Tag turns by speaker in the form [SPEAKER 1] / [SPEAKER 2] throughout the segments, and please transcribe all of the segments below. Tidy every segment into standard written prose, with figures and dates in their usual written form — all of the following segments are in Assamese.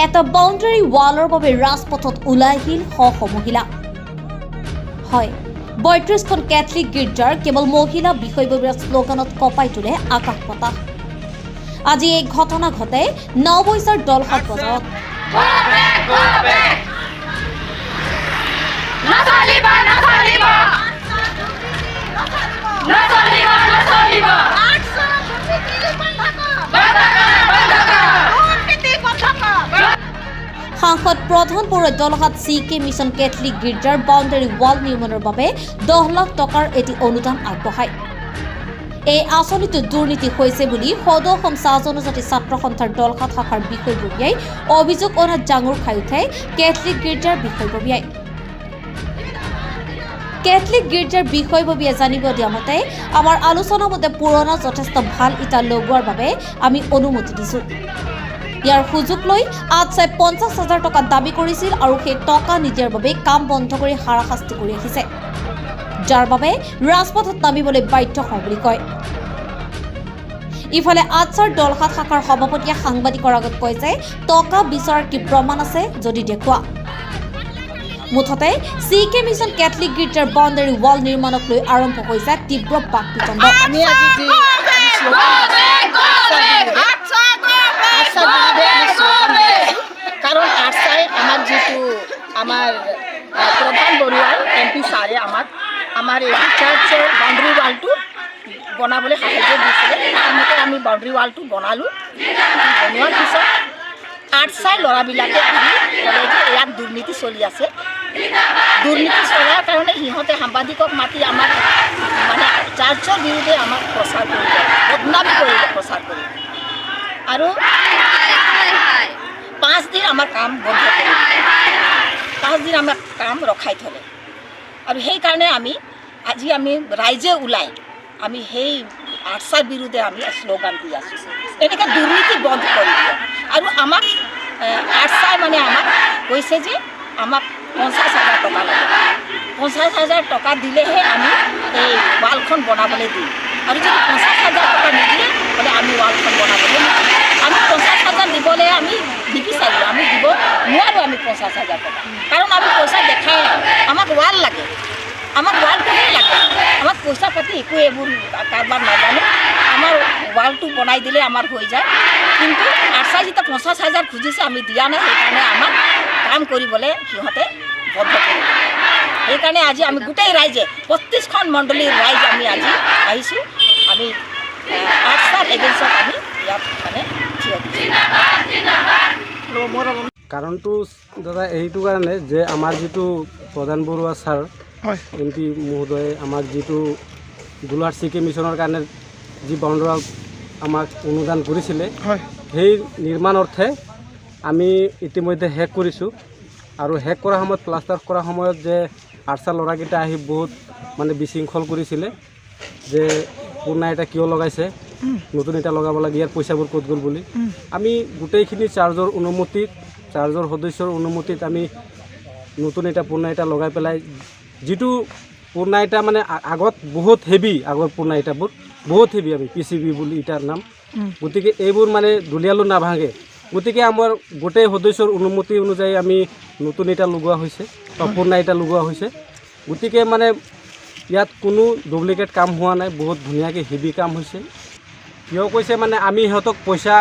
[SPEAKER 1] এটা বাউণ্ডাৰী ৱালৰ বাবে ৰাজপথত ওলাই আহিল শ শ মহিলা। হয়, 32খন কেথলিক গীৰ্জাৰ কেৱল মহিলা বিষয়ববীয়াৰ শ্লোগানত কঁপাই তোলে আকাশ বতাহ। আজি এই ঘটনা ঘটে নাওবৈচাৰ দলহাট বজাৰত।
[SPEAKER 2] Go back, go back! নচলিব, নচলিব, নচলিব, নচলিব। বন্ধ কৰা, বন্ধ কৰা।
[SPEAKER 1] সাংসদ প্ৰধান বৰুৱাই Dalhat C K mission Catholic গীৰ্জাৰ বাউণ্ডাৰী ৱাল নিৰ্মাণৰ বাবে 10 লাখ টকাৰ এটি অনুদান আগবঢ়ায়। এই আঁচনিটোত দুৰ্নীতি হৈছে বুলি সদৌ অসম চাহ জনজাতি ছাত্ৰ সন্থাৰ দলহাট শাখাৰ বিষয়ববীয়াই অভিযোগ অনাত জাঙুৰ খাই উঠে কেথলিক গীৰ্জাৰ বিষয়ববীয়াই। কেথলিক গীৰ্জাৰ বিষয়ববীয়াই জানিব দিয়া মতে, আমাৰ আলোচনা মতে পুৰণা যথেষ্ট ভাল ইটা লগোৱাৰ বাবে আমি অনুমতি দিছোঁ। ইয়াৰ সুযোগ লৈ আটছাই 50 হাজাৰ টকা দাবী কৰিছিল আৰু সেই টকা নিদিয়াৰ বাবে কাম বন্ধ কৰি হাৰাশাস্তি কৰি আহিছে, যাৰ বাবে ৰাজপথত নামিবলৈ বাধ্য হওঁ বুলি কয়। ইফালে আটছাৰ দলহাট শাখাৰ সভাপতিয়ে সাংবাদিকৰ আগত কয় যে টকা বিচৰাৰ কি প্ৰমাণ আছে যদি দেখুওৱা। মুঠতে চি কে মিছন কেথলিক গীৰ্জাৰ বাউণ্ডাৰী ৱাল নিৰ্মাণক লৈ আৰম্ভ হৈছে তীব্ৰ বাক বিতণ্ড।
[SPEAKER 3] আমি আজি যি আটছাৰ বিৰুদ্ধে আমি শ্লোগান দি আছোঁ, কাৰণ আটছাই আমাক যিটো আমাৰ প্ৰধান বৰুৱাই, এম পি ছাৰে আমাক আমাৰ এইটো চাৰ্চৰ বাউণ্ডেৰী ৱালটো বনাবলৈ সাহায্য দিছিলে। তাৰমতে আমি বাউণ্ডেৰী ৱালটো বনালোঁ। বনোৱাৰ পিছত আটছাই ল'ৰাবিলাকে আহি ক'লে যে ইয়াত দুৰ্নীতি চলি আছে। দুৰ্নীতি চলাৰ কাৰণে সিহঁতে সাংবাদিকক মাতি আমাক মানে চাৰ্চৰ বিৰুদ্ধে আমাক প্ৰচাৰ কৰিলে, বদনামী কৰিলে, প্ৰচাৰ কৰিলে আৰু 5 দিন আমাৰ কাম বন্ধ কৰিলে। 5 দিন আমাৰ কাম ৰখাই থ'লে আৰু সেইকাৰণে আমি আজি আমি ৰাইজে ওলাই আমি সেই আটছাৰ বিৰুদ্ধে আমি শ্লোগান দি আছোঁ, এনেকৈ দুৰ্নীতি বন্ধ কৰি দিয়ক। আৰু আমাক আটছাই মানে আমাক কৈছে যে আমাক 50 হাজাৰ টকা লাগে, 50 হাজাৰ টকা দিলেহে আমি এই ৱালখন বনাবলৈ দিম আৰু যদি 50 হাজাৰ টকা নিদিয়ে বোলে আমি ৱালখন বনাবলৈ নিদিম। আমি 50 হাজাৰ দিবলৈ আমি নিবিচাৰোঁ, আমি দিব নোৱাৰোঁ আমি 50 হাজাৰ টকা, কাৰণ আমি পইচা দেখাই নাই। আমাক ৱাল লাগে, আমাক ৱালটোহে লাগে। আমাক পইচা পাতি একো এইবোৰ কাৰবাৰ নাজানো। আমাৰ ৱালটো বনাই দিলে আমাৰ হৈ যায়। কিন্তু আটছাই যেতিয়া 50 হাজাৰ খুজিছে, আমি দিয়া নাই, সেইকাৰণে আমাক কাম কৰিবলৈ সিহঁতে বন্ধ কৰি দিলে। সেইকাৰণে আজি আমি গোটেই ৰাইজে, 32খন মণ্ডলীৰ ৰাইজ আমি আজি আহিছোঁ। আমি আটছাৰ এগেইনষ্টত আমি ইয়াত মানে থিয় দিছোঁ।
[SPEAKER 4] কাৰণটো দাদা এইটো কাৰণে যে আমাৰ যিটো প্ৰধান বৰুৱা ছাৰ, এম পি মহোদয়ে আমাক যিটো দোলাৰ চি কে মিছনৰ কাৰণে যি বাউণ্ডাৰী আমাক অনুদান কৰিছিলে, সেই নিৰ্মাণ অৰ্থে আমি ইতিমধ্যে শেষ কৰিছোঁ। আৰু শেষ কৰাৰ সময়ত, প্লাষ্টাৰ কৰাৰ সময়ত যে আটছা ল'ৰাকেইটা আহি বহুত মানে বিশৃংখল কৰিছিলে যে পুৰণা ইটা কিয় লগাইছে, নতুন ইটা লগাব লাগে, ইয়াৰ পইচাবোৰ ক'ত গ'ল বুলি। আমি গোটেইখিনি চাৰ্চৰ অনুমতিত, চাৰ্চৰ সদস্যৰ অনুমতিত আমি নতুন এটা পুৰণা ইটা লগাই পেলাই, যিটো পুৰণা ইটা মানে আগত বহুত হেভি, আগৰ পুৰণা ইটাবোৰ বহুত হেভি, আমি পিচিবি বুলি ইটাৰ নাম। গতিকে এইবোৰ মানে দলিয়ালো নাভাঙে। গতিকে আমাৰ গোটেই সদস্যৰ অনুমতি অনুযায়ী আমি নতুন ইটা লগোৱা হৈছে বা পুৰণা ইটা লগোৱা হৈছে। গতিকে মানে ইয়াত কোনো ডুপ্লিকেট কাম হোৱা নাই, বহুত ধুনীয়াকৈ হেভি কাম হৈছে। কিয় কৈছে মানে আমি সিহঁতক পইচা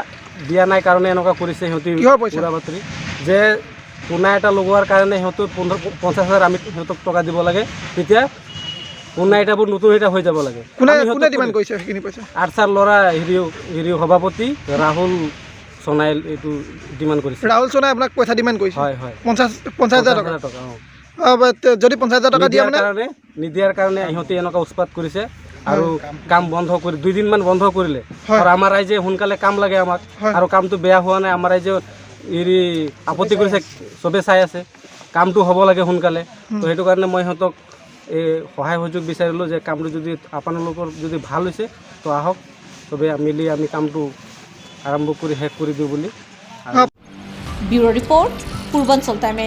[SPEAKER 4] দিয়া নাই কাৰণে এনেকুৱা কৰিছে সিহঁতি।
[SPEAKER 5] কিহৰ পইচা?
[SPEAKER 4] উৰা বাতৰি যে পুৰণা ইটা লগোৱাৰ কাৰণে সিহঁতৰ 15 50 হাজাৰ আমি সিহঁতক টকা দিব লাগে, তেতিয়া পুৰণা ইটাবোৰ নতুন ইটা হৈ যাব লাগে।
[SPEAKER 5] কোনে
[SPEAKER 4] আমি সিহঁতক
[SPEAKER 5] কোনে ডিমাণ্ড কৰিছে সেইখিনি পইচা?
[SPEAKER 4] আটছাৰ ল'ৰা হেৰি হেৰি সভাপতি ৰাহুল সোণাইল, এইটো ডিমাণ্ড কৰিছে।
[SPEAKER 5] ৰাহুল সোণাই আপোনাক পইচা ডিমাণ্ড কৰিছে?
[SPEAKER 4] হয়।
[SPEAKER 5] 50 হাজাৰ টকা?
[SPEAKER 4] 50 হাজাৰ টকা, অঁ।
[SPEAKER 5] অ, যদি 50 হাজাৰ টকা দিয়ে
[SPEAKER 4] নিদিয়াৰ
[SPEAKER 5] মানে
[SPEAKER 4] কাৰণে সিহঁতে এনেকুৱা উৎপাত কৰিছে আৰু কাম বন্ধ কৰি 2 দিনমান বন্ধ কৰিলে। আৰু আমাৰ ৰাইজে সোনকালে কাম লাগে আমাক। আৰু কামটো বেয়া হোৱা নাই। আমাৰ ৰাইজে হেৰি আপত্তি কৰিছে, চবে চাই আছে, কামটো হ'ব লাগে সোনকালে। তো সেইটো কাৰণে মই সিহঁতক এই সহায় সুযোগ বিচাৰিলোঁ যে কামটো যদি আপোনালোকৰ যদি ভাল হৈছে তো আহক, চবে মিলি আমি কামটো আৰম্ভ কৰি শেষ কৰি দিওঁ বুলি।
[SPEAKER 1] ব্যুৰ' ৰিপৰ্ট, পূৰ্বাঞ্চল টাইম।